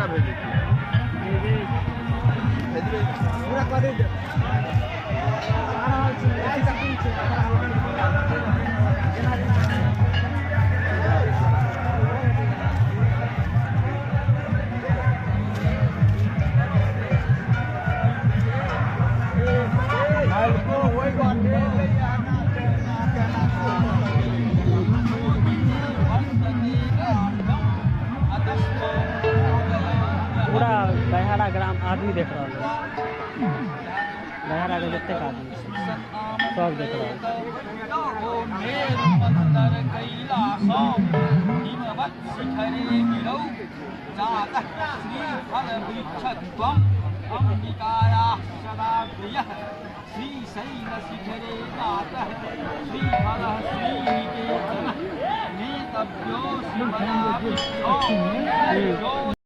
केना भेजै छी? भेजबै पूरा कऽ दे। पूरा बहरा ग्राम आदमी देख रहल है। बहरा के जतेक आदमी छै सब देख रहल छै।